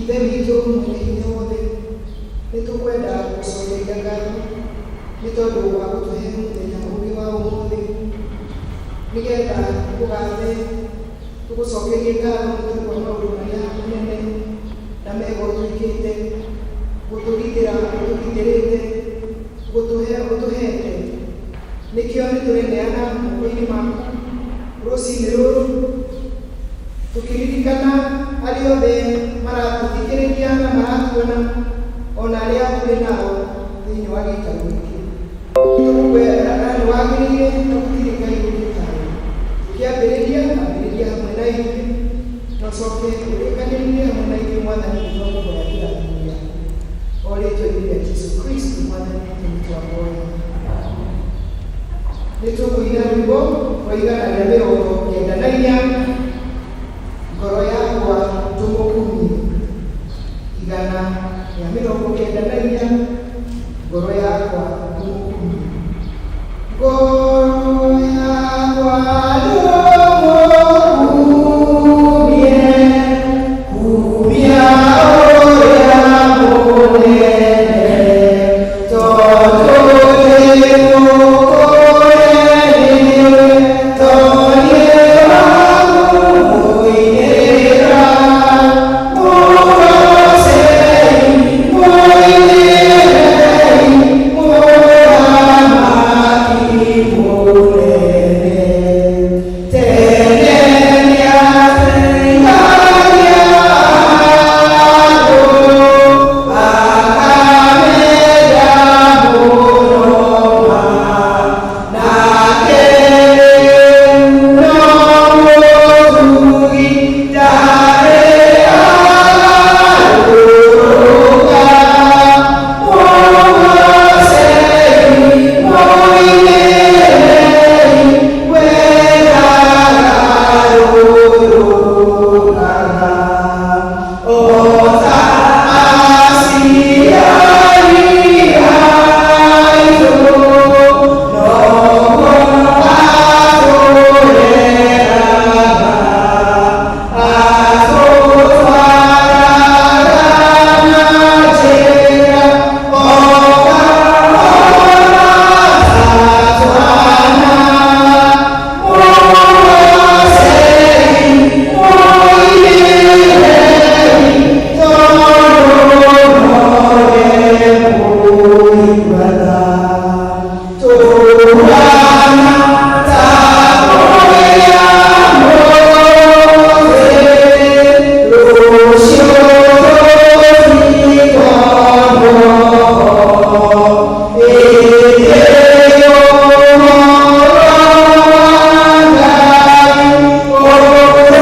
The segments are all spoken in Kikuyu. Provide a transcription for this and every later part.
Ithe witũ mwene hinya wothe, nĩ tũkwenda gũgũcokeria ngatho nĩ tondũ wa gũtũhe mũthenya ũngĩ wa ũmũthĩ, nĩgetha tũkũgathe, tũgũcokerie ngatho nĩ tondũ wa maũndũ marĩa manene na mega ũtwĩkĩte, gũtũgitĩra ũtũgitĩrĩte, gũtũhe ũtũhete. Nĩkĩo nĩ tũreneana moko-inĩ maku rũcinĩ rũrũ, tũkĩririkana arĩa othe maratũthikĩrĩria na maratuona, o na arĩa tũrĩ nao thĩinĩ wa gĩikaro gĩkĩ. Tũgũkwĩra na nĩ wagĩrĩire na gũtirĩ Ngai ũngĩ tawe. Ũkĩambĩrĩria, ambĩrĩria hamwe na ithuĩ, na ũcoke ũrĩkanĩrie hamwe na ithuĩ Mwathani nĩ twakũhoya kĩrathimo gĩaku. O rĩtwa-inĩ rĩa Jesu Kristo Mwathani witũ nĩ twahoya. Nĩ tũkũina rwĩmbo rwa 194, Ngoro yakwa tũmũkumie. 194, Ngoro yakwa tũmũkumie. Ngoro yakwa tũmũkumie, kumia ũrĩa mũnene, tondũ nĩ mũkũũre nĩwe, tondũ wa kũmũinĩra. Mũgoocei, mũinĩrei, Mũthamaki mũnene. Tene nĩateithagia andũ, akamenda mũno ma. Nake rĩu no mũtugi, ndarĩ agarũrũka. Mũgoocei, mũinĩrei, we ndagarũrũkaga. O ta aciari aitũ, noguo atũreraga. Atũtwaraga na njĩra o kahora ta twana. Mũgoocei, mũinĩrei, tondũ nowe mũigua tha. Tũhaana ta ũrĩa mũtĩ, rũciũ tũtikonwo ho. Ĩndĩ ũhoro wa Ngai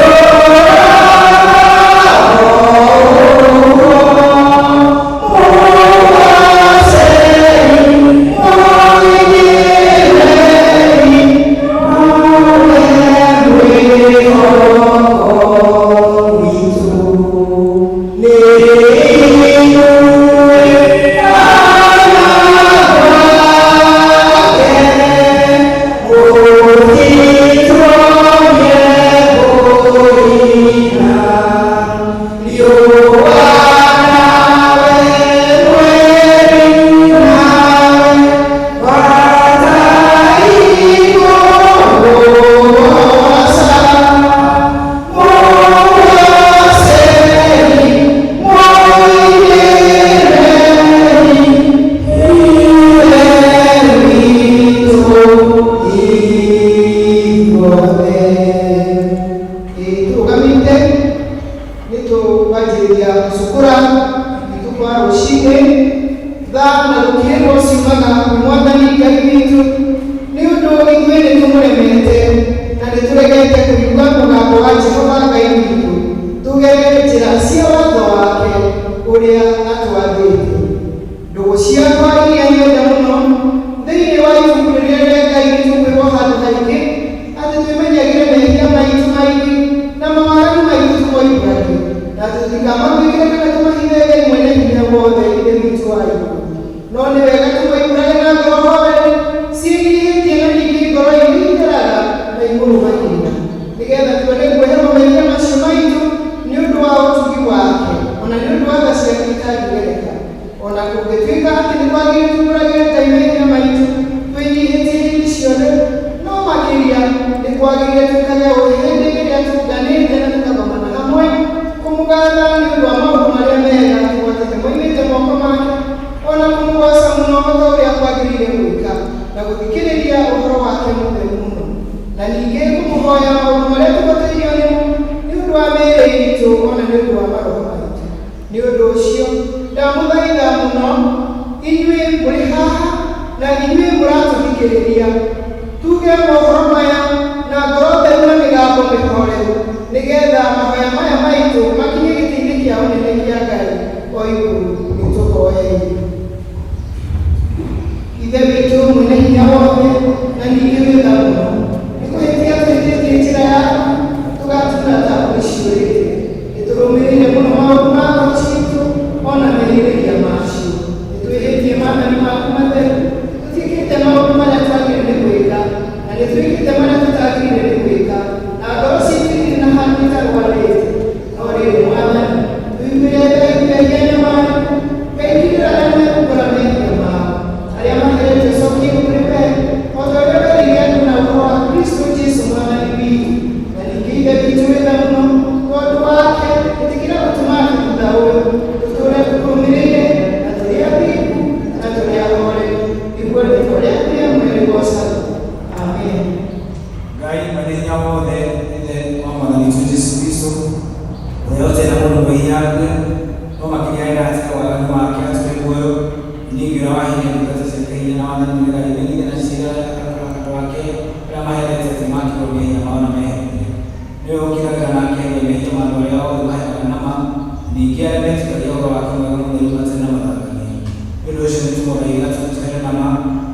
ũtũũraga o ũguo. Mũgoocei, mũinĩrei, nĩwe mwĩhoko witũ. Nĩ ithuĩ ana gwake, mũtituonie kũina. Riũa nawe, mweri nawe, gwata ikũgũgooca. Mũgoocei, mũinĩrei, Ithe witũ ithuothe. Ĩ tũrũgamĩte nĩ tũkwanjĩrĩria gũcukũra gwitũ kwa rũcinĩ. Tha na gũkirĩrwo ciumaga kwĩ Mwathani Ngai witũ, nĩ ũndũ ithuĩ nĩ tũmũremete na nĩ tũregete kũigua mũgambo wa Jehova Ngai witũ tũgerere njĩra cia watho wake ũrĩa atwathĩte. Ndũgũ ciakwa iria nyende mũno, thĩinĩ wa ibuku rĩrĩa rĩa Ngai nĩ tũkwĩrwo handũ haingĩ atĩ twĩmenyagĩre mehia maitũ maingĩ na mawaganu maitũ tũmoimbũrage, na atĩ tũtikamahwĩkĩre kana tũmahithe Ngai Mwene Hinya Wothe, Ithe witũ wa igũrũ. No nĩ wega tũmoimbũrage na ngoro horeri ciĩgiĩ Gũthikĩrĩria ũhoro wake mũtheru mũno na ningĩ kũmũhoya maũndũ marĩa tũbatairio nĩmo nĩ ũndũ wa mĩĩrĩ itũ ona nĩ ũndũ wa maroho maitũ. Nĩ ũndũ ũcio ndamũthaitha mũno inyuĩ mũrĩ haha na inyuĩ mũratũthikĩrĩria tuge mohoro maya na ngoro theru na mĩgambo mĩhoreru nĩgetha mahoya maya maitũ makinye gĩtĩ-inĩ kĩa ũnene kĩa Ngai o igũrũ. Nĩtũhoei. Ithe witũ mwene hinya wothe na ningĩ wĩ tha mũno, nĩ kũhĩtia tũhĩtĩtie njĩra yaku tũgatungata mbũri ciũrĩte. Nĩtũrũmĩrĩire mũno maũndũ ma ngoro ciitũ o na merirĩria macio. Nĩtwĩhĩtie maathani maku matheru, tũtiĩkĩte maũndũ marĩa twagĩrĩire nĩ gwĩka, na nĩtwĩkĩte marĩa tũtagĩrĩire nĩ gwĩka, na ngoro ciitũ itirĩ na handũ itarũarĩte. No rĩrĩ Mwathani, tũiguĩre tha ithuĩ anyamarĩku, Ngai kirĩra arĩa mekumbũra mehia mao, arĩa maheretio cokie kũrĩ wee, o ta ũrĩa werĩire andũ na ũhoro wa Kristo Jesu Mwathani witũ. Na ningĩ Ithe witũ wĩ tha mũno, tondũ wake ĩtĩkĩra gũtũma atĩ thutha ũyũ tũtũũre tũkũrũmĩrĩire na tũrĩ athingu na tũrĩ ahooreri, nĩguo rĩĩtwa rĩaku rĩamũre rĩgoocagwo. Amen. Ngai mwene hinya wothe, Ithe wa Mwathani witũ Jesu Kristo, ũrĩa ũtena mũndũ mwĩhia akue, no makĩria endaga atiga waganu wake atũre muoyo, ningĩ ũrĩa waheire ndungata ciake hinya na wathani nĩgetha imenyithie na ciĩre andũ ake arĩa maherete atĩ makĩrwo mehia mao na meherithio. Nĩwe ũkiragĩra na akeheria mehia ma andũ arĩa othe maheanaga na ma, ningĩ arĩa metĩkagia ũhoro wake mwega mũtheru matarĩ na mathangania. Nĩ ũndũ ũcio nĩtũmũthaitha tũtũhere na ma,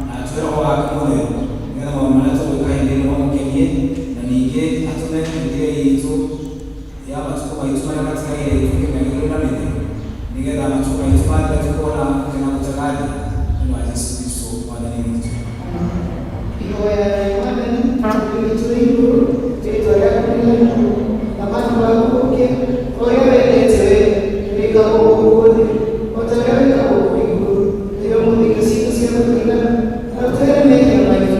na atũhe Roho wake mũtheru, nĩgetha maũndũ marĩa tũgwĩka hĩndĩ ĩno mamũkenie, na ningĩ atũme mĩthiĩre iitũ ya matukũ maitũ marĩa matigaire ĩtuĩke mĩagĩrĩru na mĩtheru, nĩgetha matukũ maitũ mathira tũkona gũkena gũtagathira, nĩ ũndũ wa Jesu Kristo Mwathani witũ. Ihoya rĩa Mwathani Ithe witũ wĩ igũrũ, rĩĩtwa rĩaku rĩtherio, ũthamaki waku ũũke, o ũrĩa wendete wee, wĩkagwo gũkũ thĩ o ta ũrĩa wĩkagwo kũu igũrũ. Tũhe ũmũthĩ irio ciitũ cia gũtũigana, na ũtũhere mehia maitũ,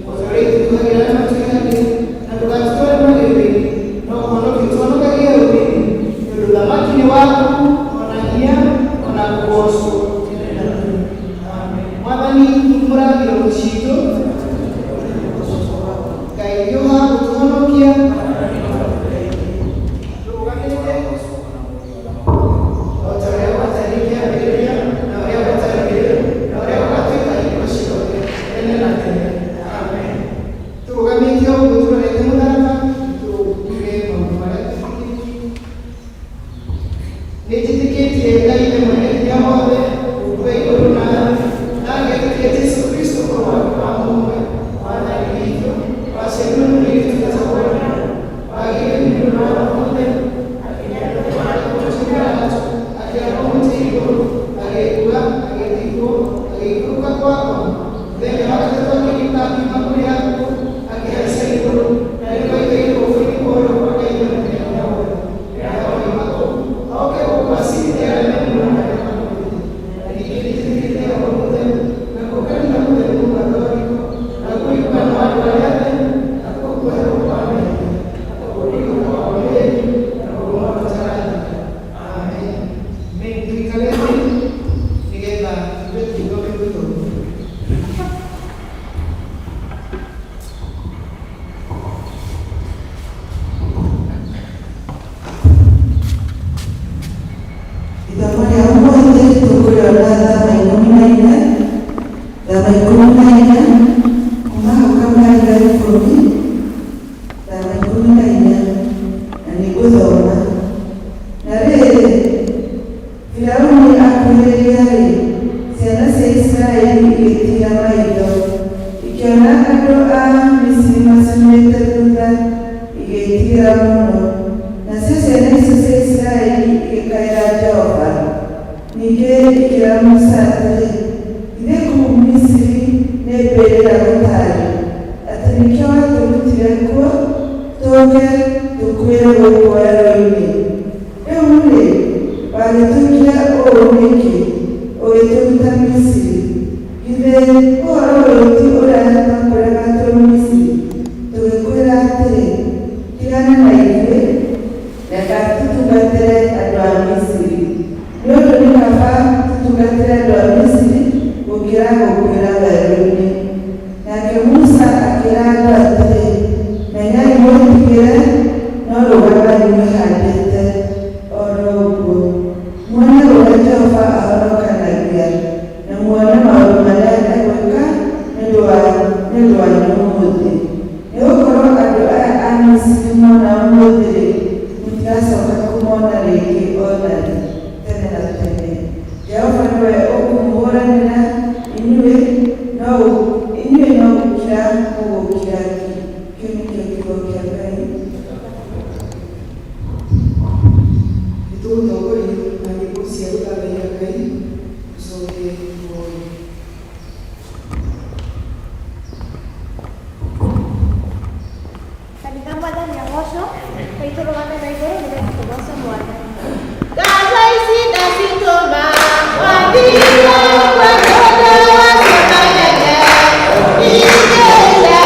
o ta ũrĩa ithuĩ tuohagĩra arĩa matwĩhagia, na ndũgatũtware magerio-inĩ, no ũhonokie ũtũhonokagie ũũru-inĩ. Nĩ ũndũ ũthamaki nĩ waku, o na hinya, o na kũgoocwo tene na tene. Amen. Mwathani humbũra iromo ciitũ, Ngai hiũha gũtũhonokia. Rũgamĩte o ta ũrĩa gwatariĩ kĩambĩrĩria, na ũrĩa gũtariĩ rĩu, na ũrĩa gũgatuĩka hingo ciothe, tene na tene. Amen. Tũrũgamĩte ũguo tũrorete mũtharaba, tũtuge maũndũ marĩa twĩtĩkĩtie. Nĩnjĩtĩkĩtie Ngai Ithe mwene hinya wothe, Mũũmbi wa igũrũ na thĩ, na ngetĩkia Jesũ Kristo Mũrũ wake wa mũmwe, Mwathani witũ, waciarirwo nĩ mũirĩtu wetagwo Maria, wagĩire nĩ ũndũ wa Roho Mũtheru, akĩnyarirwo nĩ Pontio Pilato, akĩambwo mũtĩ igũrũ, agĩkua, agĩthikwo, agĩikũrũka kwa ngoma. Mũthenya wa gatatũ akĩriũka akiuma kũrĩ akuũ, akĩhaica igũrũ, na rĩu aikaire guoko-inĩ kwa ũrĩo kwa Ngai Ithe mwene hinya wothe. Nĩakoima kũu, oke gũkũ aciirithie arĩa me muoyo na arĩa makuĩte. Na ningĩ nĩnjĩtĩkĩtie Roho Mũtheru, nakuo kanitha mũtheru Mũkatoriko, naguo ũiguano wa andũ arĩa atheru, nakuo kuoherwo kwa mehia, nakuo kũriũka kwa mĩĩrĩ, nakuo muoyo ũtagathira. Amen. Tũikare thĩ nĩgetha tũthiĩ tũthome gĩthomo. Ithomo rĩa ũmũthĩ tũkũrĩona Thama 14, Thama 14, kuma hau kamũhari ga 10, Thama 14, na nĩ ngũthoma. Na rĩrĩ, Firauni akuhĩrĩria-rĩ, ciana cia Isiraeli igĩtiira maitho, ikĩona andũ a Misiri maciumĩte thutha, igĩĩtigĩra mũno. Nacio ciana icio cia Isiraeli igĩkaĩra Jehova. Ningĩ ikĩĩra Musa atĩrĩ, Githĩ kũu Misiri nĩ mbĩrĩra gũtaarĩ, atĩ nĩkĩo watũrutire kuo tũũke tũkuĩre gũkũ werũ-inĩ? Rĩu-rĩ, wagĩtwĩkire ũũ nĩkĩ, ũgĩtũruta Misiri? Githĩ ũhoro ũyũ ti ũrĩa twakwĩraga twĩ Misiri, tũgĩkwĩra atĩrĩ, Tigana na ithuĩ, reka tũtungatĩre andũ a Misiri? Nĩ ũndũ nĩ kaba tũtungatĩre andũ a Misiri ũndũ wanyu ũmũthĩ. Nĩgũkorwo andũ aya a Misiri mona ũmũthĩ-rĩ, mũtigacoka kũmona rĩngĩ o na rĩ, tene na tene. Jehova nĩwe ũkũmũhũranĩra inyuĩ no inyuĩ no gũkira mũgũkira ki. Kĩu nĩkĩo kiugo kĩa Ngai. Nĩtũgũtongorio na nyĩmbo cia gũthathaiya Ngai, tũcoke tũhoe. Kanitha Mwathani agocwo, Ngai tũrũgame na igũrũ nĩgetha tũgoce Mwathani. Ngatho ici ndacitũma mwathiro kwa mũndũ wacio manene, ingĩria ũrĩa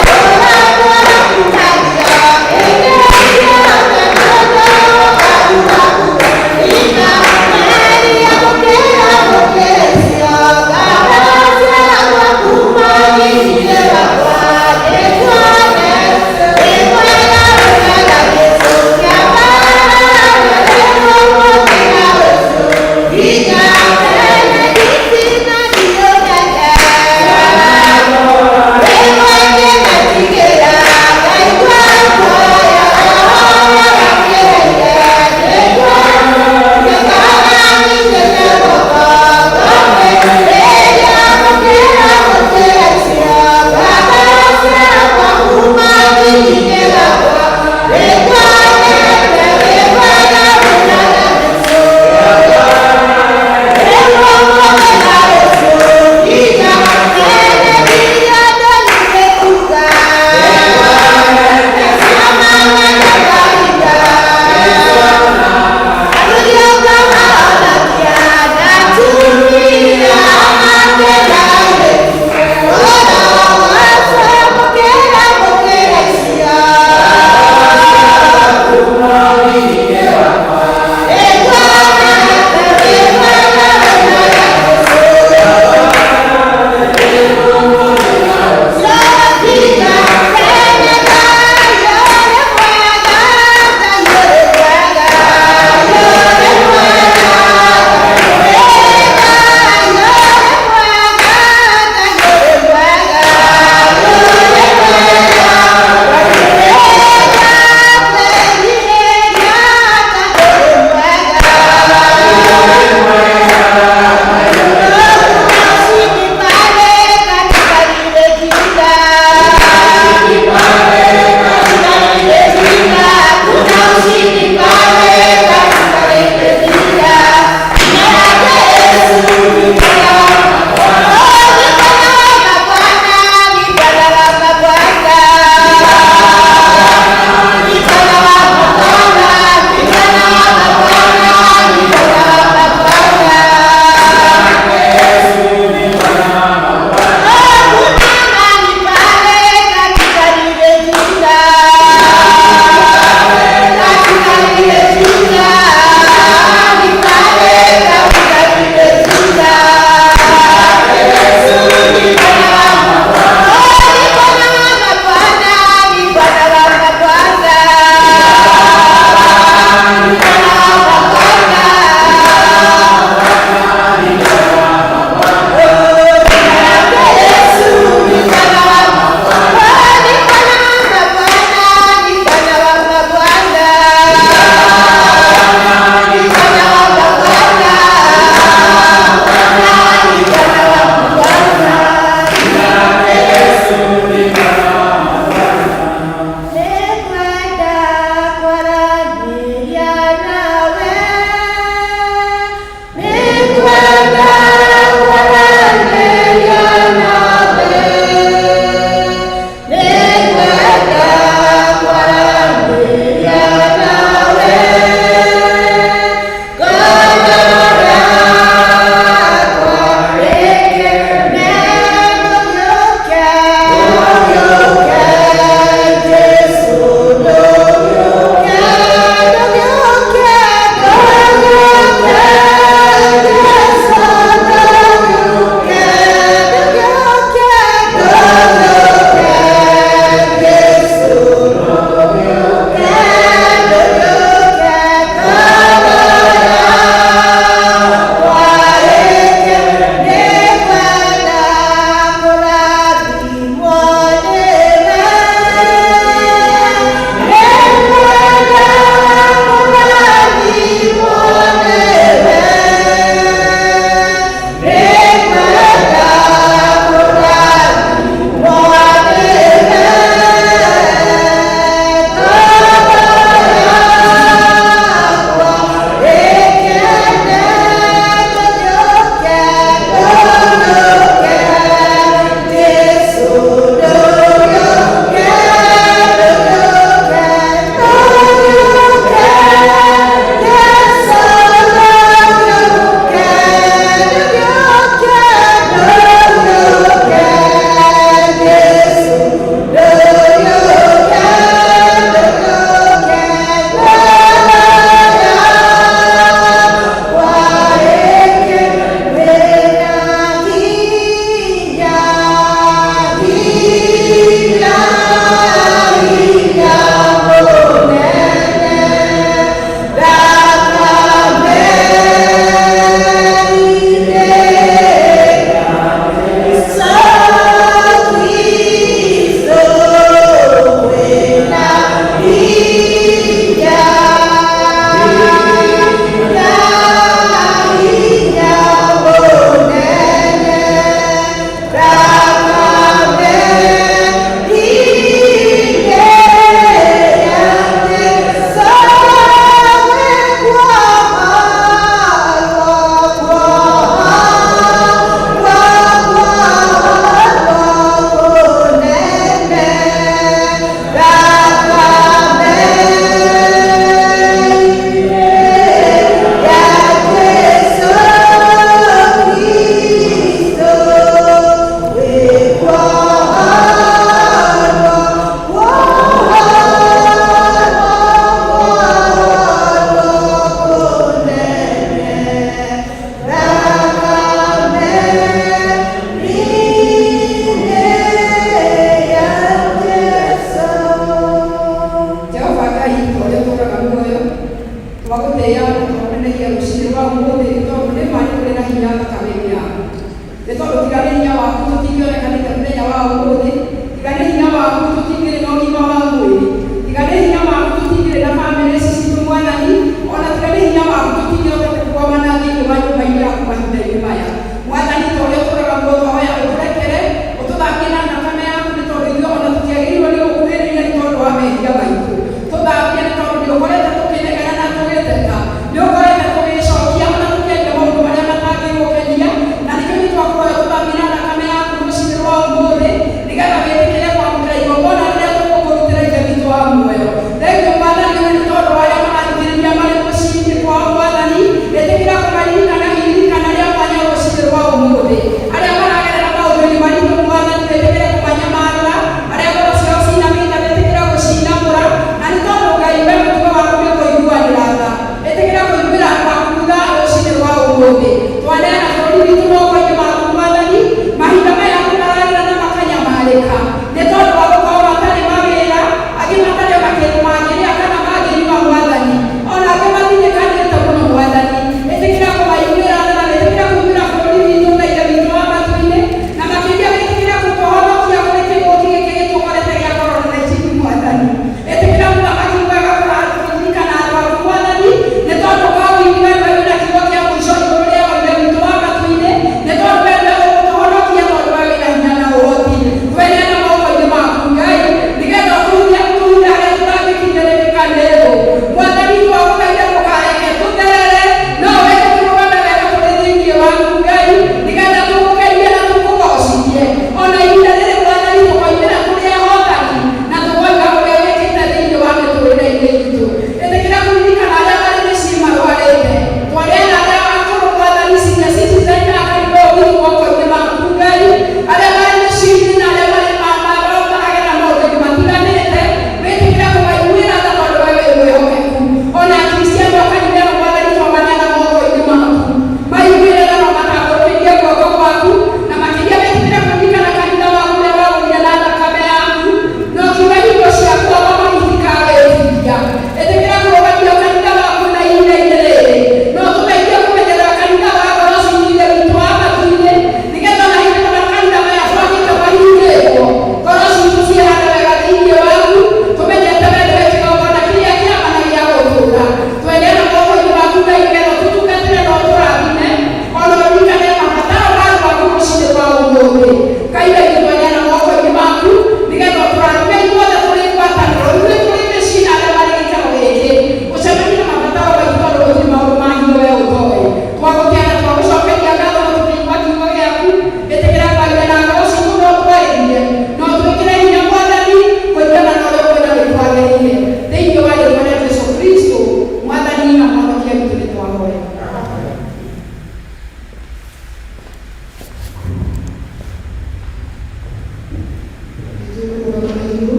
na igũrũ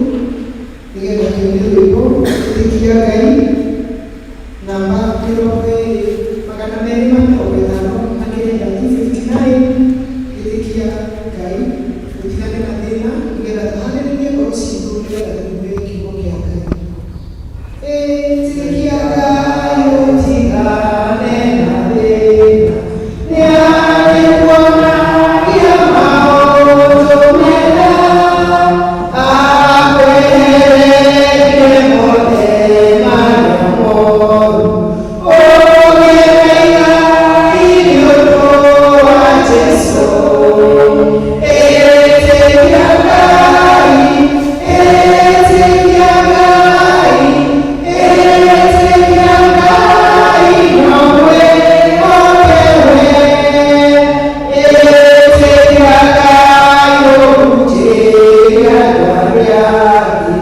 nĩgetha tũine rwĩmbo ĩtĩkia Ngai namba 259, 259 ĩtĩkia Ngai gũtigane na thĩna nĩgetha tũharĩrĩrie ngoro citũ nĩgetha tũigue kiugo kĩa Ngai. Ĩtĩkia Ngai ũtigane na thĩna nĩarĩkuonagia maũndũ mega akwehererie mothe marĩa moru ũgĩe na igai nĩ ũndũ wa Jesũ. Ĩtĩkia Ngai, ĩtĩkia Ngai, ĩtĩkia Ngai no mwĩhoke we. Ĩtĩkia Ngai ũhunjĩrie andũ arĩa angĩ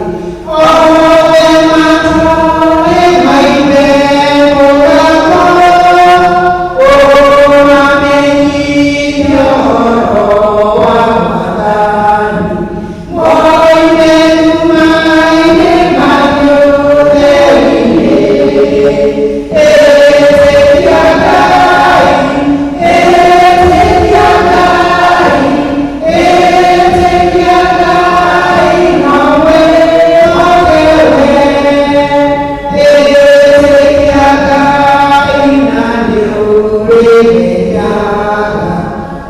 othe matũũre maigue mũgambo ũmamenyithie ũhoro wa Mwathani moime nduma-inĩ mathiĩ ũtheri-inĩ. Ĩtĩkia Ngai, ĩtĩkia Ngai, ĩtĩkia Ngai no mwĩhoke we. Ĩtĩkia Ngai na nĩũrĩmenyaga.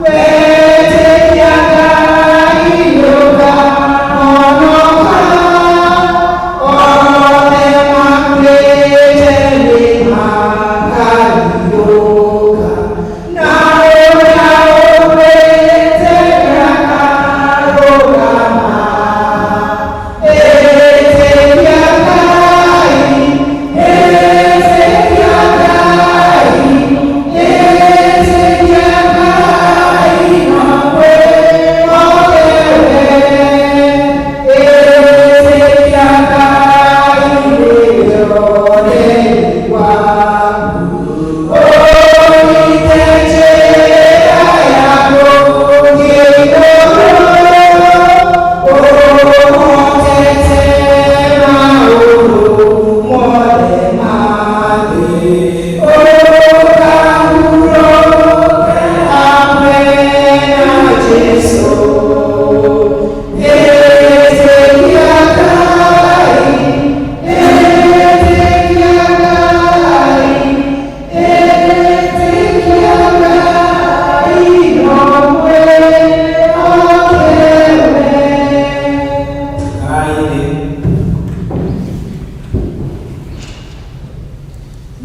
Wetĩkia Ngai nĩũkahonoka. Othe makuĩte nĩmakariũka. Na ũrĩa ũkuĩte nĩakarũgama. Ĩtĩkia Ngai, ĩtĩkia Ngai, ĩtĩkia Ngai no mwĩhoke we. Ĩtĩkia Ngai nĩrĩo ũtheri waku. Ũrute njĩra ya gũthiĩ igũrũ, ũhotete maũndũ mothe ma thĩ. Ũkahurũke hamwe na Jesũ. Ĩtĩkia Ngai, ĩtĩkia Ngai, ĩtĩkia Ngai no mwĩhoke we. Kaĩ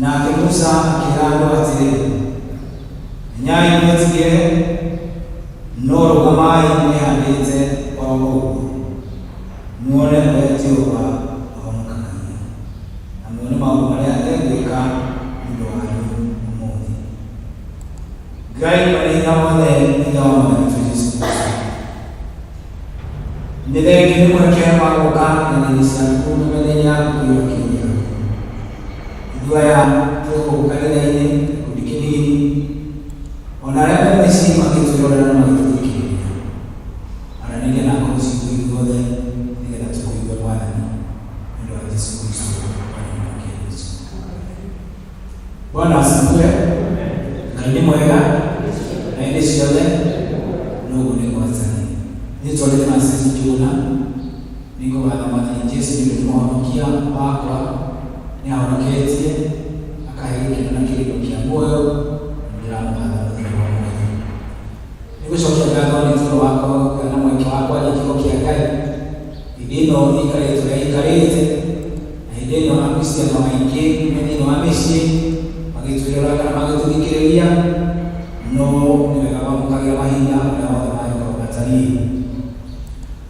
nake Musa akĩra andũ atĩrĩ, menyai mwĩtigĩre, no rũgamai mwĩhandĩte o ũguo, muone ũrĩa Jehova ahonokanagia, na muone maũndũ marĩa egwĩka nĩ ũndũ wanyu ũmũthĩ. Ngai mwene hinya wothe, Ithe wa Mwathani witũ Jesũ Kristo, nĩ thengiũ nĩ mweke wa gũka metha-inĩ ciaku na metha-inĩ yaku kũigua kiugo gĩaku. Ithuĩ aya twĩ gũkũ kanitha-inĩ gĩkundi kĩnini, ona arĩa me mĩciĩ magĩtwĩrorera na magĩtũthikĩrĩria, aranĩria na ngoro citũ ithuothe nĩgetha tũkũigue Mwathani nĩ ũndũ wa Jesũ Kristo Mwathani wake Jesũ. Bwana asifiwe. Ngai nĩ mwega na hĩndĩ ciothe noguo nĩguo atariĩ. Niĩ twarĩ Francis Njuguna nĩngũgatha Mwathani Jesũ nĩ ũndũ nĩ mũhonokia wakwa, nĩ ahonoketie akahe gĩkeno na kĩrĩro kĩa muoyo na nĩndĩramũgatha mũthenya wa ũmũthĩ. Nĩngũcokia ngatho nĩ tondũ wa kũgĩa na mweke wa kwaria kiugo kĩa Ngai hĩndĩ ĩno ĩikarĩte ũrĩa ĩikarĩte, na hĩndĩ ĩno Akristiano aingĩ me thĩinĩ wa mĩciĩ magĩtwĩrora kana magĩtũthikĩrĩria, no nĩ wega kwamũkagĩra mahinda ũrĩa wothe mangĩkorwo matariĩ.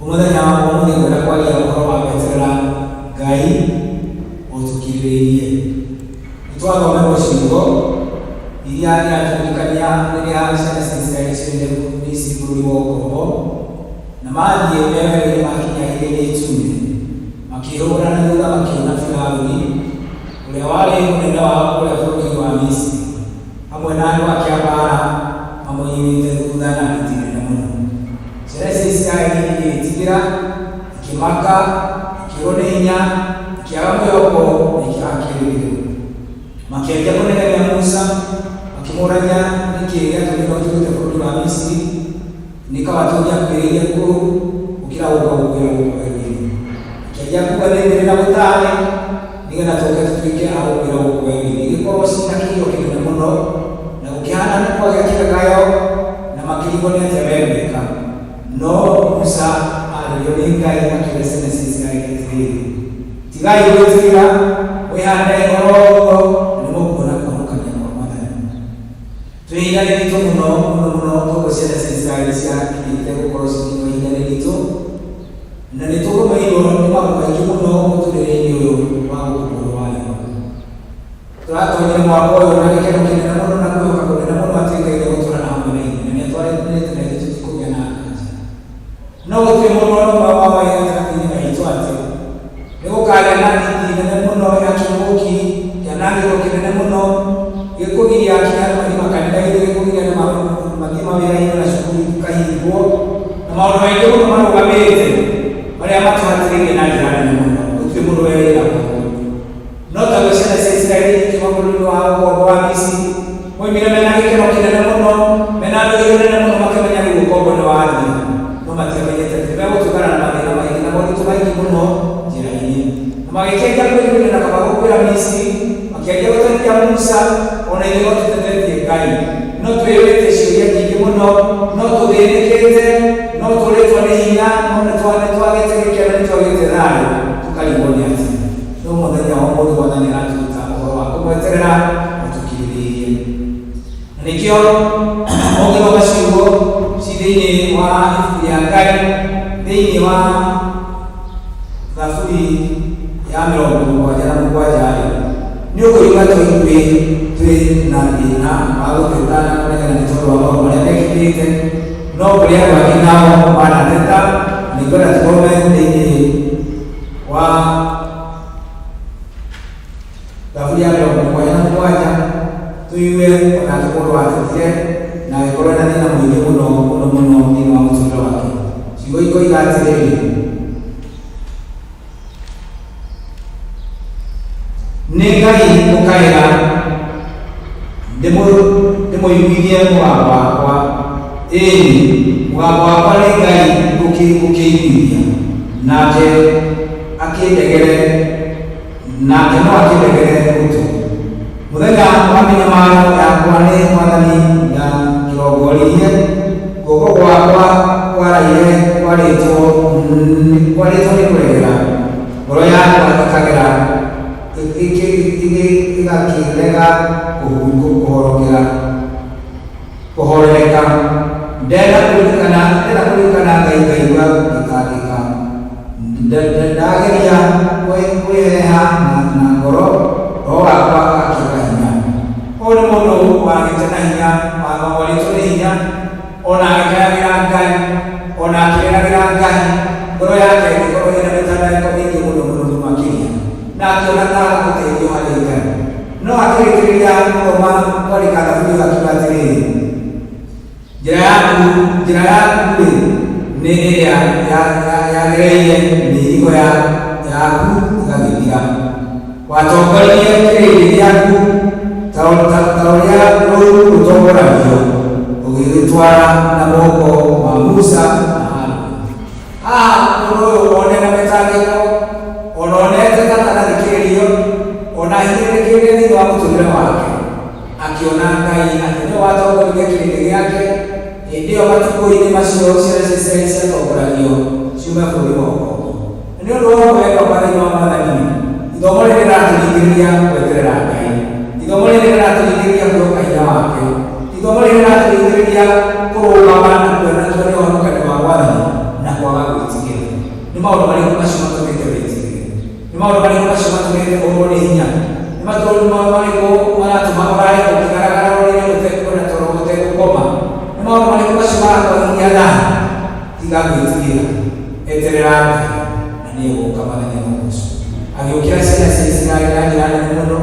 Mũthenya wa ũmũthĩ ngwenda kwaria ũhoro wa gweterera Ngai ũtũkirĩrĩirie. Nĩtwathomerwo ciugo iria iratũririkania rĩrĩa ciana cia Isiraeli ciaumire Misiri bũrũri wa ũkombo, na mathiĩ me werũ-inĩ makinya Iria-inĩ Itune, makĩĩhũgũra na thutha makĩona Firaũni, ũrĩa warĩ mũnene wao kũrĩa bũrũri wa Misiri, hamwe na andũ ake a mbaara mamoimĩte thutha na nditi nene mũno. Ciana cia Isiraeli igĩĩtigĩra, Ikĩmaka, ikĩũrwo nĩ hinya, ikĩaga mwĩhoko na ikĩaga kĩĩrĩgĩrĩro. Makĩanjia kũnegenia Musa, makĩmũũragia nĩkĩ gĩatũmire ũtũrute bũrũri wa Misiri, nĩ kaba tũngĩakuĩrĩire kũu gũkĩra gũũka gũkuĩra gũkũ werũ-inĩ. Makĩanjia kuuga nĩ thĩrĩ na gũtaarĩ, nĩgetha tũũke tũtuĩke a gũkuĩra gũkũ werũ-inĩ. Igĩkorwo ciĩ na kĩĩo kĩnene mũno, na gũkĩhaana nĩ kwagĩa kĩgagayo, na makĩrigwo nĩ atĩa megwĩka. No Musa aarĩrio nĩ Ngai akĩĩra ciana cia Isiraeli atĩrĩrĩ, Tigai gwĩtigĩra, mwĩhande o ro ũguo, na nĩmũkuona kũhonokania kwa Mwathani. Twĩ ihinda rĩritũ mũno mũno mũno tondũ ciana cia Isiraeli ciakirĩte gũkorwo cikinywo ihinda rĩritũ, na nĩtũgũmĩirwo nĩ maũndũ maingĩ mũno mũtũrĩre-inĩ ũyũ wa gũkũ mũhuro wa riũa. Tũratonyire mwaka ũyũ na gĩkeno kĩnene mũno na kwĩhoka kũnene mũno atĩ Ngai nĩegũtũũra na hamwe na ithuĩ na nĩatwaranĩte na ithuĩ tũtikũgĩa na nganja. No gũtirĩ mũndũ o na ũmwe woĩ gatagatĩ-inĩ gaitũ atĩ nĩgũkagĩa na thiti nene mũno ya kĩng'ũki, kĩanangĩko kĩnene mũno, gĩkũgiria nginya andũ mathiĩ makanitha-inĩ, gĩkũgiria andũ mathiĩ mawĩra-inĩ na cukuru ikahingwo, na maũndũ maingĩ mũno marũgamĩte marĩa matũhatĩrĩirie na njĩra nene mũno. Gũtirĩ mũndũ werĩga ũguo. No taguo ciana cia Isiraeli ikiuma bũrũri-inĩ wa ũkombo wa Misiri, moimire mena gĩkeno kĩnene mũno, mena ndũhiũ nene mũno, makĩmenya rĩu ũkombo nĩ wathira. No matiamenyete atĩ nĩmegũtũngana na mathĩna maingĩ na moritũ maingĩ mũno njĩra-inĩ. Na magĩkĩanjia kwĩrirĩria na kaba gũkuĩra Misiri, makĩanjia gũtetia Musa, o na ithuĩ no tũtetetie Ngai. No twĩyũrĩtie ciũria nyingĩ mũno, no tũthĩnĩkĩte, no tũrĩtwo nĩ hinya, no nĩtwagĩte gĩkeno, nĩtwagĩte thayũ, tũkarigwo nĩ atĩa. No mũthenya wa ũmũthĩ Mwathani aratũruta ũhoro wa kũmweterera na tũkirĩrĩirie. Na nĩkĩo ũngĩthoma ciugo ci thĩinĩ wa ibuku rĩa Ngai, thĩinĩ wa Thaburi ya 77-rĩ, nĩ ũkũigua tũithuĩ twĩ na thĩna wa gũteta na kũnegena nĩ tondũ wa maũndũ marĩa mekĩkĩte, no kũrĩ andũ angĩ nao manateta, na nĩngwenda tũthome thĩinĩ wa Thaburi ya 77 tũigue onake mũndũ watetire na agĩkorwo ena thĩna mũingĩ mũno mũno mũno thĩinĩ wa mũtũrĩre wake. Ciugo ikoiga atĩrĩrĩ, Nĩ Ngai ngũkaĩra, ndĩmũiguithie mũgambo wakwa, ĩĩni, mũgambo wakwa nĩ Ngai ngũkĩiguithia, nake akĩndegere, nake no akĩndegere gũtũ. Mũthenya wa mĩnyamaro yakwa nĩ Mwathani ndakĩrongoririe, guoko gwakwa kwaraire kwarĩtwo kwarĩtwo nĩ kũregera, ngoro yakwa ĩkagera ĩgakĩrega kũhorokera kũhorereka. Ndenda kũririkana ndenda kũririkana Ngai ngaigua ngĩtangĩka. Ndageria kwĩheha na ngoro, roho wakwa agakĩaga hinya. Ũyũ nĩ mũndũ wagĩte na hinya, warĩtwo nĩ hinya, ona agĩkayagĩra Ngai, ona akĩrĩragĩra Ngai, ngoro yake ĩgĩkorwo ĩna mĩtangĩko mĩingĩ mũno mũno mũno makĩria, na akĩona ta ũteithio harĩ Ngai. No akĩrĩkĩrĩria gũthoma kwandĩka thaburi ĩyo akiuga atĩrĩrĩ, Njĩra yaku, njĩra yaku-rĩ, nĩ ĩrĩa yagereire mĩrigo yaku ĩgagĩthira. Watongoririe kĩrĩndĩ gĩaku ta ũrĩa rũũru rũtongoragio, ũgĩgĩtwara na moko ma Musa na Haruni. Haha mũndũ ũyũ one na mĩtangĩko, ona onete ta atanathikĩrĩrio, ona ahinyĩrĩrĩkĩte thĩinĩ wa mũtũrĩre wake, akĩona Ngai atĩ nĩwe watongoririe kĩrĩndĩ gĩake hĩndĩ ĩyo matukũ-inĩ macio ciana cia Isiraeli ciatongoragio ciume bũrũri wa ũkombo. Na nĩ ũndũ wa ũguo wendwa thĩinĩ wa Mwathani, ithomo rĩrĩ rĩratũringĩrĩria gweterera Ngai. Ithomo rĩrĩ rĩratũringĩrĩria kwĩhoka hinya wake. Ithomo rĩrĩ rĩratũringĩrĩria kũrũgama na kuona tuone ũhonokanio wa Mwathani na kwaga gwĩtigĩra. Nĩ maũndũ marĩkũ macio matũmĩte wĩtigĩre? Nĩ maũndũ marĩkũ macio matũmĩte ũrwo nĩ hinya? Nĩ maũndũ marĩkũ maratũma ũrare ũkĩgaragara ũrĩrĩ ũtekuona toro ũtegũkoma? Nĩ maũndũ marĩkũ macio marakwagithia thayũ? Tiga gwĩtigĩra, eterera Ngai, na nĩegũũka Mwathani arogocwo. Agĩũkĩra ciana cia Isiraeli na njĩra nene mũno,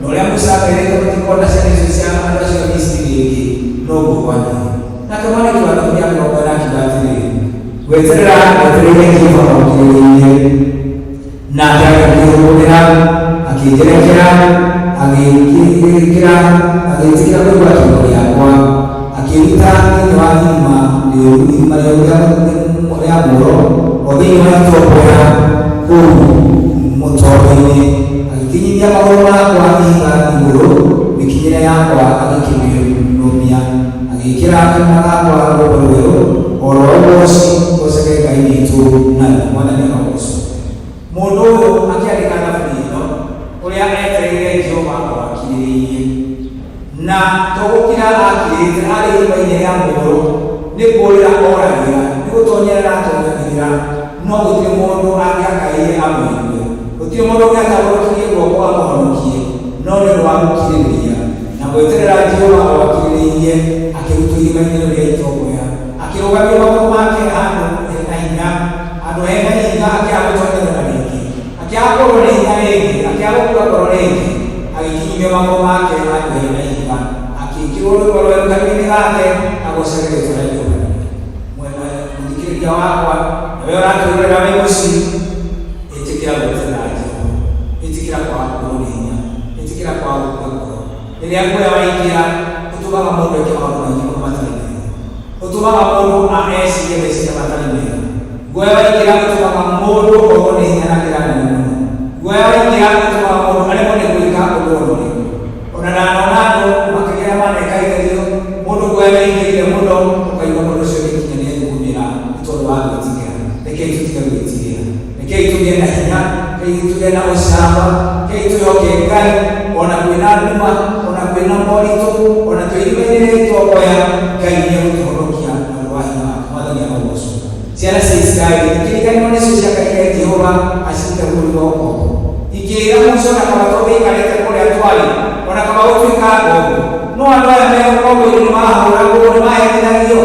na ũrĩa Musa aamerĩte mũtikona ciana icio cia andũ acio a Misiri rĩngĩ, noguo gwathiire. Nake mwandĩki wa Thaburi ya 40 akiuga atĩrĩrĩ, Gweterera etereire Jehova okirĩrĩirie, nake agĩkĩhũgũrĩra, akĩnjerekera, agĩkĩra, agĩtĩkĩra kũigua kiugo gĩakwa, akĩruta thĩinĩ wa irima rĩũru, irima rĩũru rĩa mũro, o thĩinĩ wa itomboya kũu mũtondo-inĩ, agĩkinyithia magũrũ makwa ihiga igũrũ, mĩkinyĩre yakwa agĩkĩmĩrũmia, agĩĩkĩra kanua gakwa rwĩmbo rwerũ, o ro ũgooci ngocage Ngai witũ naruo. Mwathani arogocwo. Mũndũ ũyũ akĩandĩka thaburi ĩno, ũrĩa etereire Jehova o akirĩrĩirie, na to gũkira akirĩte arĩ irima-inĩ rĩa mũũro, nĩ kũũrĩra oragĩra, nĩ gũtonyerera atonyagĩrĩra, no gũtirĩ mũndũ angĩakaĩire amũigue, gũtirĩ mũndũ ũngĩatambũrũkirie guoko amũhonokie, no nĩ ũndũ wa gũkirĩrĩria na gweterera Jehova o akirĩrĩirie, akĩrutwo irima-inĩ rĩu rĩa itomboya, akĩrũgamia magũrũ make handũ hena hinya, handũ hena ihiga, akĩaga gũtonyerera rĩngĩ, akĩaga kũũrwo nĩ hinya rĩngĩ, akĩaga gũkua ngoro rĩngĩ, agĩkinyithia magũrũ make handũ hena ihiga, akĩĩkĩrwo rwĩmbo rwerũ kanua-inĩ gake, agocage rĩĩtwa rĩa Jehova. Mũthikĩrĩria wakwa, nawe ũratwĩrorera wĩ mũciĩ, ĩtĩkĩra gweterera Jehova, ĩtĩkĩra kwaga kũũrwo nĩ hinya, ĩtĩkĩra kwaga gũkua ngoro. Rĩrĩa guoya waingĩra, ũtũmaga mũndũ eke maũndũ maingĩ mũno matarĩ mega. Ũtũmaga mũndũ ecirie meciria matarĩ mega. Guoya waingĩra ũtũmaga mũndũ orwo nĩ hinya na njĩra nene mũno. Guoya waingĩra ũtũmaga mũndũ aremwo nĩ gwĩka ũndũ o na ũrĩkũ. Ona ndanona andũ makĩria arĩa maneka igerio, mũndũ guoya nĩ aingĩrire mũno, ũkaigua mũndũ ũcio nĩ nginya nĩ ethugumĩra nĩ tondũ wa gwĩtigĩra. Rekei tũtige gwĩtigĩra. Rekei tũgĩe na hinya, rekei tũgĩe na ũcamba, rekei twĩhoke Ngai ona kwĩna nduma, ona kwĩna moritũ, ona twĩ irima-inĩ rĩa itomboya, Ngai nĩ egũtũhonokia na ũndũ wa hinya wake. Mwathani arogocwo. Ciana cia Isiraeli ikĩriganĩrwo nĩcio ciakaĩire Jehova acirute bũrũri wa ũkombo. Ikĩĩra Musa, O na kaba tũngĩikarĩte kũrĩa twarĩ, o na kaba gũtuĩka ngombo! No andũ aya me ũkombo-inĩ nĩmahũũragwo, nĩmaherithagio,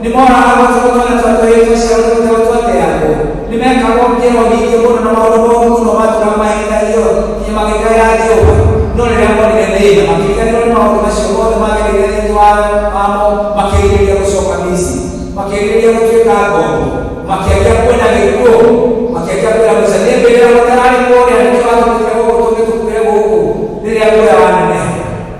nĩmoragagwo tondũ twana twa tũhĩĩ twaciarwo nĩ gũteo twateagwo, nĩmekagwo ngero nyingĩ mũno na maũndũ mooru mũno matũũraga maherithagio nginya magĩkaĩra Jehova. No rĩrĩa monire thĩĩna, makĩriganĩrwo nĩ maũndũ macio mothe maagereire thĩinĩ wamo, makĩĩrirĩria gũcooka Misiri. Makĩĩrirĩria gũtuĩka ngombo, makĩanjia kwenda gĩkuũ, makĩanjia kwĩra Musa, nĩ mbĩrĩra gũtararĩ kũrĩa, nĩkĩo watũrutire gũkũ tũke tũkuĩre gũkũ. Rĩrĩa guoya waneneha,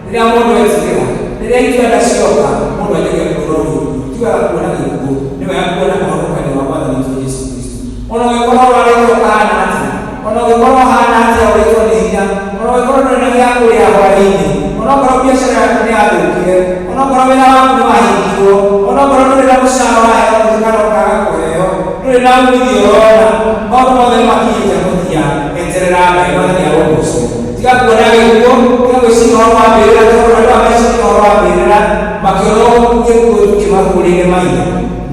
rĩrĩa mũndũ etigĩra, rĩrĩa itua-nda cioka, mũndũ anjagia kuona ũndũ ũngĩ. Ti wega kuona gĩkuũ, nĩ wega kuona ũhonokanio wa Mwathani witũ Jesu Kristo. Ona ũngĩkorwo ũrwarĩte ũkahana atĩa, ona ũngĩkorwo ũhana atĩa ũrĩtwo nĩ hinya, ona ũngĩkorwo ndũrĩ na gĩa kũrĩa hwaĩ-inĩ, ona okorwo biacara yaku nĩ yathũkire, ona okorwo wĩra waku nĩ wahingirwo, ona okorwo ndũrĩ na mũcara ũraheo nuthu kana ũkaga kũheo, ndũrĩ na umithio ũrona, maũndũ mothe nĩ makinyĩte mũthia, eterera Ngai. Mwathani arogocwo. Tiga kuona gĩkuũ, tiga gwĩciria ũhoro wa mbĩrĩra, tondũ andũ aya meciria ũhoro wa mbĩrĩra, makĩona gĩkuũ kĩmahũrĩire maitho.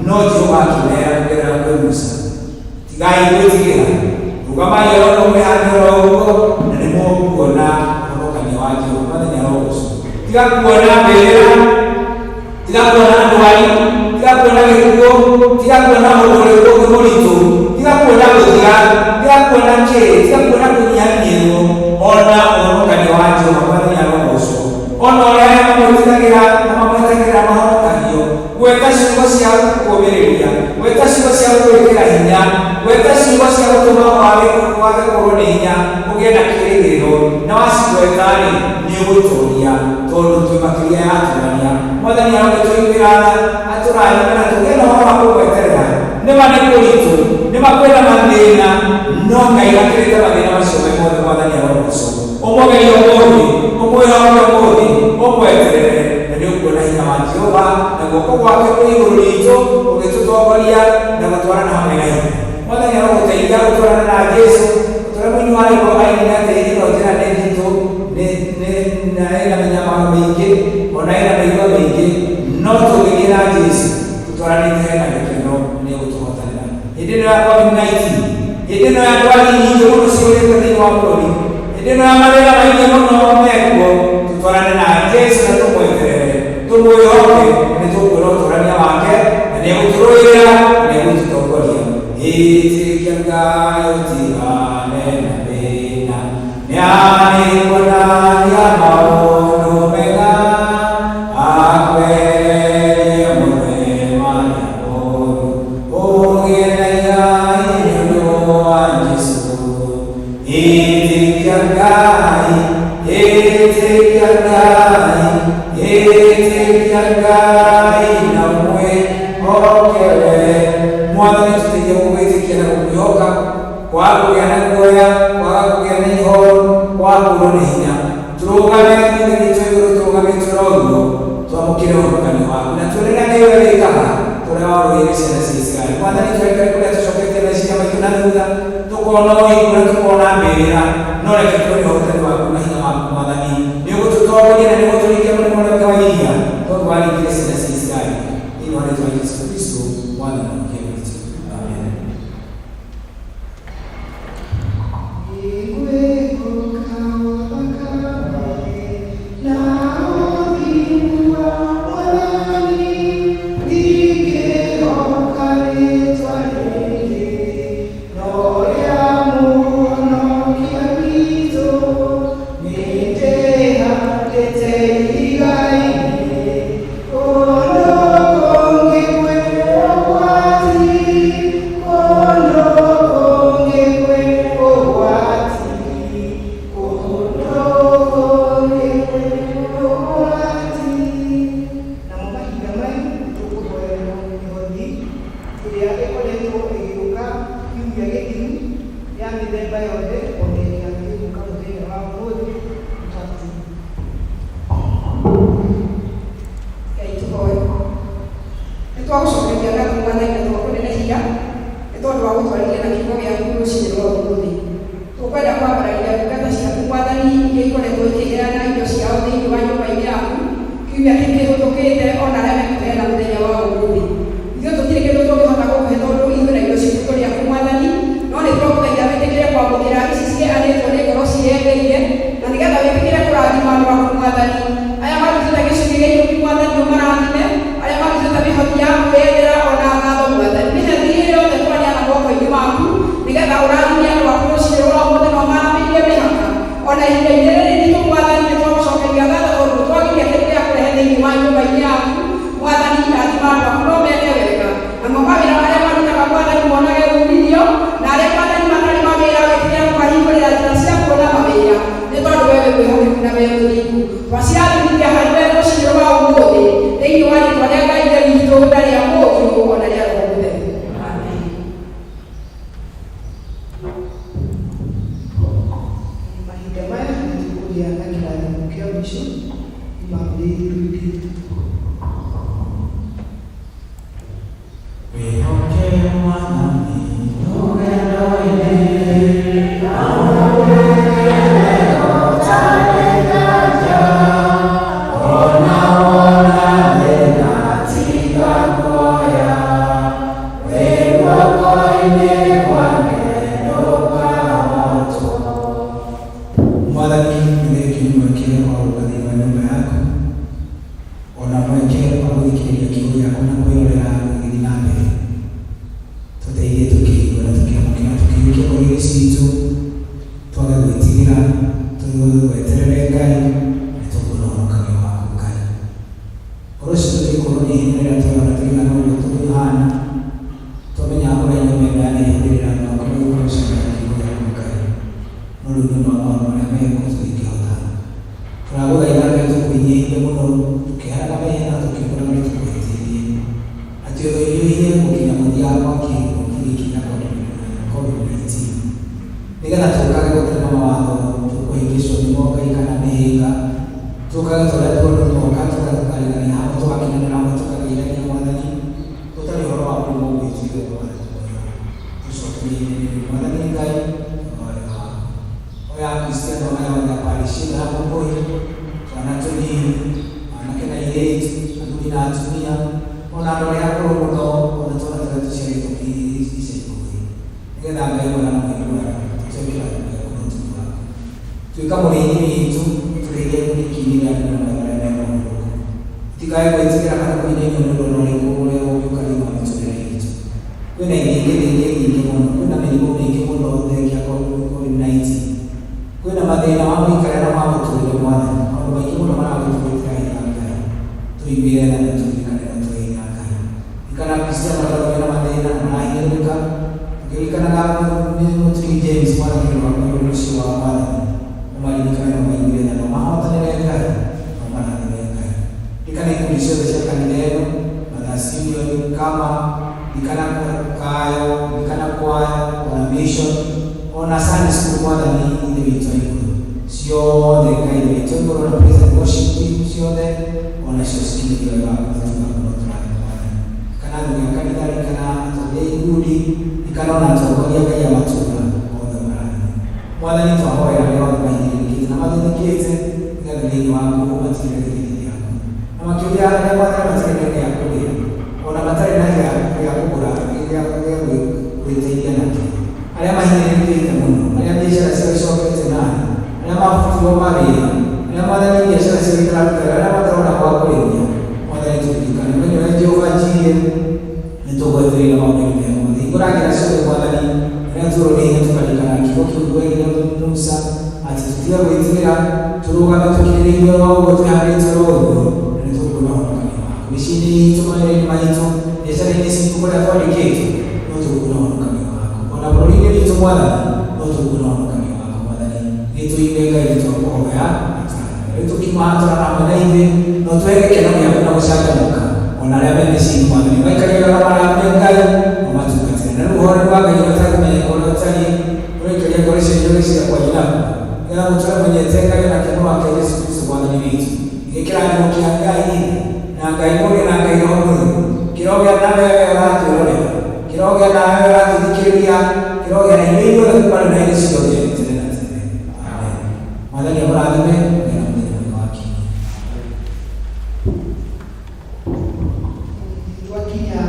No Jehova akĩmeera kũgerera kwĩ Musa, Tigai gwĩtigĩra, rũgamai o ro mwĩhande o ro ũguo, na nĩmũkuona ũhonokania wa Jehova. Mwathani arogocwo. Tiga kuona mbĩrĩra, tiga kuona ndwari, tiga kuona gĩkuũ, tiga kuona ũndũ ũrĩkũ ũngĩ mũritũ, tiga kuona gũthira, tiga kuona kĩĩ, tiga kuona kũnyihanyihĩrwo, ona ũhonokania wa Jehova. Mwathani arogocwo. Ona ũrĩa arĩa mamwĩtigagĩra na mamwetagĩrĩra mahonokagio. Gweta ciugo cia gũkũũmĩrĩria. Gweta ciugo cia gũgwĩkĩra hinya. Gweta ciugo cia gũtũma wage wage kũũrwo nĩ hinya, ũgĩe na kĩĩrĩgĩrĩro. Na wacigweta-rĩ, nĩũgũtooria, tondũ twĩ makĩria ya atorania. Mwathani arogĩtũiguĩra tha, atũrathime na tũgĩe na ũhoro wa kũmweterera. Nĩ ma nĩ kũritũ, nĩ ma kwĩna mathĩna, no Ngai akĩrĩte mathĩna macio me mothe. Mwathani arogocwo. Ũmũgerie ũmũthĩ, ũmwĩhoke ũmũthĩ, ũmweterere, na nĩũkuona hinya wa Jehova na guoko gwake kwĩ igũrũ ritũ gũgĩtũtongoria na gũtwarana hamwe na ithuĩ. Mwathani arogũteithia gũtwarana na Jesu, o ta ũrĩa mũini wa rwĩmbo ainire atĩ ĩno njĩra nĩ nditũ, nĩ, nĩ, na ĩna mĩnyamaro mĩingĩ, o na ĩna mĩigua mĩingĩ, no tũngĩthiĩ na Jesu tũtwaranĩte hena gĩkeno na nĩegũtũhotanĩra. Hĩndĩ ĩno ya COVID-19, hĩndĩ ĩno ya ndwari nyingĩ mũno cihũrĩte thĩinĩ wa bũrũri, hĩndĩ ĩno ya mathĩna maingĩ mũno mekuo, tũtwarane na Jesu na tũmweterere, tũmwĩhoke, na nĩtũkuona ũtũrania wake, na nĩegũtũrũĩrĩra, na nĩegũtũtongoria. Ĩtĩkia Ngai ũtigane na thĩna, nĩarĩkuonagia maũndũ mega, akwehererie mothe marĩa moru. Ĩtĩkia Ngai, ĩtĩkia Ngai, ĩtĩkia Ngai na mwĩhoke we. Mwathani tũteithie gũgwĩtĩkia na gũkwĩhoka, kwaga kũgĩa na guoya, kwaga kũgĩa na ihoru, kwaga kũũrwo nĩ hinya. Tũrũgame ithe witũ igũrũ, tũrũgamĩtio na ũguo, twamũkĩre ũhonokania waku na tuone ũrĩa Ngai we wĩkaga tũrĩa warũĩire ciana cia Isiraeli. Mwathani twerekere kũrĩa tũcoketie meciria maitũ na thutha, tũkona ũhingu na tũkona mbĩrĩra, no reke tuone ũhotani waku na hinya waku Mwathani. Nĩ ũgũtũtongoria na nĩ ũgũtũringia mũrĩmo ũrĩa ũngĩ wa iria, tondũ waringire ciana cia Isiraeli. Thĩinĩ wa rĩĩtwa rĩa Jesũ Kristo, Mwathani na Mũhonokia witũ. Amen. Nĩngwĩhoka thakame na ũthingu wa Mwathani, ndingĩhoka rĩĩtwa rĩngĩ no rĩa Mũhonokia witũ. Nĩndĩhandĩte ihiga-inĩ, kũndũ kũngĩ kwĩ ũgwati, kũndũ kũngĩ kwĩ ũgwati, kũndũ kũngĩ kwĩ ũgwati. Namo mahinda maya nĩtũkũhoerwo mĩhothi ĩrĩa ĩkoretwo ĩgĩũka kiumia gĩthiru ya mĩthemba yothe ona ĩrĩa ĩgũka mũthenya wa ũmũthĩ tũtatũ. Ngai tũhoe. Nĩ twagũcokeria ngatho Mwathani na twakũnenehia nĩ tondũ wa gũtwarithia na kiugo gĩaku rũcinĩ rwa ũmũthĩ. Tũkwenda kwambararia ndungata ciaku Mwathani iria ikoretwo ikĩheana indo ciao thĩinĩ wa nyũmba-inĩ yaku kiumia kĩu kĩhĩtũkĩte ona arĩa mekũheana mũthenya wa ũmũthĩ. Ithuĩ tũtirĩ kĩndũ tũngĩhota gũkũhe tondũ ithuĩ na indo citũ tũrĩ aku Mwathani, no nĩ twagũthaitha wĩtĩkĩre kwamũkĩra ici ciheanĩtwo nĩ ngoro ciĩyendeire, na nĩgetha wĩtĩkĩre kũrathima andũ aku Mwathani. Aya marutĩte gĩcunjĩ gĩa ikũmi Mwathani ũmarathime, arĩa marutĩte mĩhothi ya kwĩyendera ona ngatho Mwathani. Mĩhothi ĩyo yothe twaneana moko-inĩ maku nĩgetha ũrathime andũ aku rũcinĩ rwa ũmũthĩ na ũmaramĩrie mĩhaka. Ona ihinda-inĩ rĩrĩ iritũ Mwathani nĩ twagũcokeria ngatho tondũ twagĩria kĩndũ gĩa kũrehe thĩinĩ wa nyũmba-inĩ yaku Mwathani. Rathima andũ aku no meke wega, namo mawĩra marĩa marutaga Mwathani monage umithio, na arĩa Mwathani matarĩ mawĩra wĩtĩkĩre kũmahingũrĩra njĩra cia kuona mawĩra, nĩ tondũ we wĩ mwĩhokeku na wĩ mũthingu. Twacirathimithia harĩ we rũcinĩ rwa ũmũthĩ thĩinĩ wa rĩĩtwa rĩa Ngai Ithe witũ na rĩa Mũriũ ona rĩa Roho Mũtheru. Amen. Mahinda maya nĩtũkũgĩa na kĩrathimo kĩa mũico kuma kũrĩ thuri. Wĩhoke Mwathani rũgendo-inĩ, ona wona thĩna tiga kuoya, wĩ guoko-inĩ gwake ndũkahotwo. Mwathani, nĩ thengiũ nĩ mweke wa gũka thĩinĩ wa nyũmba yaku, ona mweke wa gũthikĩrĩria kiugo gĩaku na kwĩrorera gĩgĩthiĩ na mbere. Tũteithie tũkĩigua na tũkĩamũkĩra, tũkĩiyũkia ngoro-inĩ citũ, twage gwĩtigĩra, tweterere Ngai, nĩ tũkuona ũhonokania waku Ngai. Ngoro citũ tũikorwo nĩ hinya rĩrĩa tũrona tũigana ũguo tũhana, twamenya ũrĩa nyũmba ĩno yanĩihũrĩrĩra andũ aku nĩgũkorwo gũcemania kiugo gĩaku Ngai. No rĩu nĩ ũndũ wa maũndũ marĩa mekuo tũtingĩhota. Tũragũthaitha Ngai tũkwĩnyihĩrie mũno, tũkĩeheraga mehia na tũkiumbũra marĩa tũkũhĩtĩirie. Atĩ ũtũhiũhie gũkinya mũthia wa kĩng'ũki gĩkĩ gĩa COVID-19, nĩgetha tũkage gũtema mawatho tũkũhĩngĩcwo nĩmo Ngai kana mĩhĩnga, tũkage tũrĩa tuononoka tũkarigania hamwe, tũgakenanĩra hamwe, tũkageithania Mwathani, ũtarĩ ũhoro wa mũrimũ gwĩtigĩra ũhoro wa tũcokerie Mwathani Ngai tondũ wa wega waku. Oya Akristiano aya othe a parish ĩno ya Mũkũyũ, twana tũnini, anake na airĩtu, athuri na atumia, ona andũ arĩa akũrũ mũno, ona twana tũrĩa tũciarĩtwo ica ikuhĩ, nĩgetha Ngai mwega na mũiguaga tũtue kĩrathimo gĩaku na ũtugi waku. Tuĩka mũrĩithi witũ, ũtũrĩithie kũrĩ rĩa andũ na marĩa me mogarũrũku. Tũtikae gwĩtigĩra kana kũinainio nĩ ũndũ ona ũrĩkũ ũrĩa ũngĩũka thĩinĩ wa mĩtũrĩre itũ. Kwĩna ithingithia nyingĩ mũno, kwĩna mĩrimũ mĩingĩ mũno thengia COVID-19. Kwĩna mathĩna ma mũikarĩre na ma mũtũrĩre Mwathani, maũndũ maingĩ mũno maragĩtũgwĩtĩra hinya Ngai. Tũiguĩre tha na tũririkane na ũtũhe hinya Ngai. Ririkana Akristiano arĩa othe mena mathĩna na marahinyĩrĩrĩka, tũkĩririkanaga mũturi James Mwathani ũrĩa wakuire mũciĩ mission ona Sunday school Mwathani Ithe witũ wa igũrũ ciothe, Ngai Ithe witũ wa igũrũ, na praise and worship team ciothe onacio cikinyĩrio wega waku nĩtuga mũno tũrathime Mwathani, kana athuri a kanitha, kana atongoria a ikundi, kana ona atongoria Ngai a matũũra othe marathime Mwathani. Twahoera arĩa othe mahinyĩrĩrĩkĩte na mathĩnĩkĩte nĩgetha thĩinĩ waku ũmatigĩre gĩthithi gĩaku, na makĩria arĩa Mwathani matarĩ na gĩa kũrĩa ona matarĩ na gĩa kũgũra gĩa gwĩteithia nakĩo, arĩa mahinyĩrĩrĩkĩte mũno, arĩa biacara ciao icokete na thĩ, arĩa mabutirwo mawĩra, arĩa Mwathani biacara ciao itararuta wĩra, arĩa matarona gwa kũrĩmia. Mwathani, tũririkane we nĩwe Jehova Jireh, nĩtũgwetereire maũndũ-inĩ mega mothe. Hingũra njĩra ciothe Mwathani, rĩrĩa tuorwo nĩ hinya tũkaririkana kiugo kĩu werire Musa atĩ tũtige gwĩtigĩra, tũrũgame tũkirĩrĩirie oro ũguo, twĩhandĩte oro ũguo, na nĩtũkuona ũhonokanio waku mĩciĩ-inĩ itũ, mawĩra-inĩ maitũ, biacara-inĩ citũ, kũrĩa twandĩkĩtwo no tũkuona ũhonokanio waku, ona bũrũri-inĩ witũ Mwathani no tũkuona ũhonokanio waku. Mwathani, gĩtũigue Ngai, nĩtwakũhoya rĩu tũkiuma haha tũrana hamwe na ithuĩ no tũhe gĩkeno gĩaku na gũcanjamũka, ona arĩa me mĩciĩ-inĩ Mwathani maikarie wega, marathime Ngai, ũmatungatĩre na rĩu ũhoreru wa Ngai ũrĩa ũtangĩmenyeka ũrĩa ũtariĩ ũraikaria ngoro cianyu na meciria kwanyu nakuo, nĩgetha mũtũre menyete Ngai na kĩmwe wake Jesu Kristo Mwathani witũ. Nĩ kĩrathimo kĩa Ngai Ithe na Ngai Mũriũ na Ngai Roho Mũtheru kĩrogĩa nawe we ũratwĩrorera, kĩrogĩa nawe we ũratũthikĩrĩria, kĩrogĩa na inyuĩ inyuothe kuma rĩu na hĩndĩ ciothe tene na tene. Amen. Mwathani amũrathime, mũgĩe na mũthenya mwega wa kiumia. Twakinya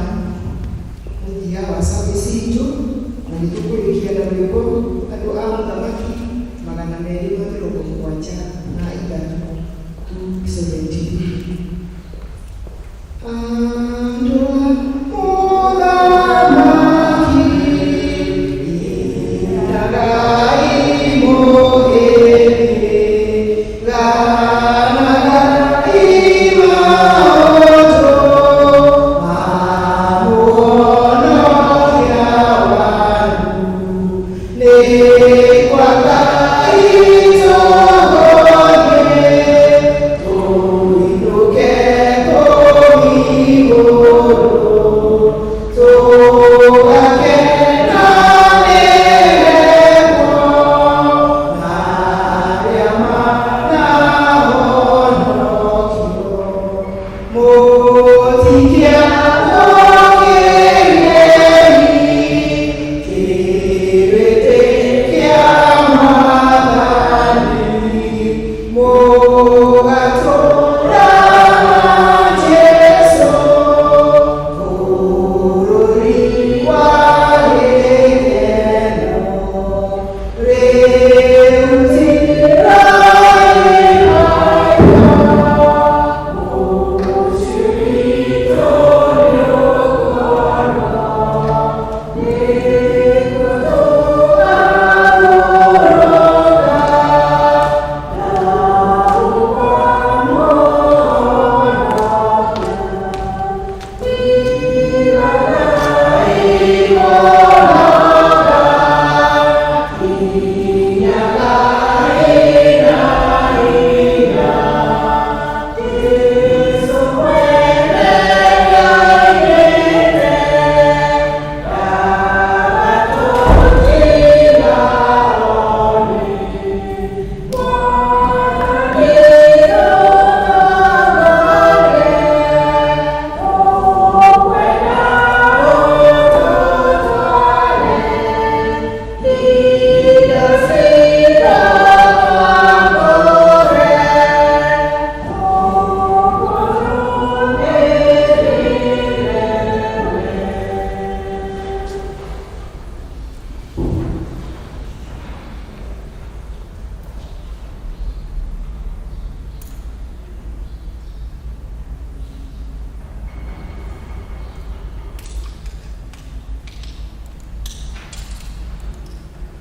mũthia wa service itũ na nĩ tũkũrĩkia na rwĩmbo andũ a mũthamaki 273, 273. Andũ a mũthamaki, inagai mũgĩthiĩ, ganagai maũndũ ma Mũhonokia wanyu. Nĩ kwa Ngai.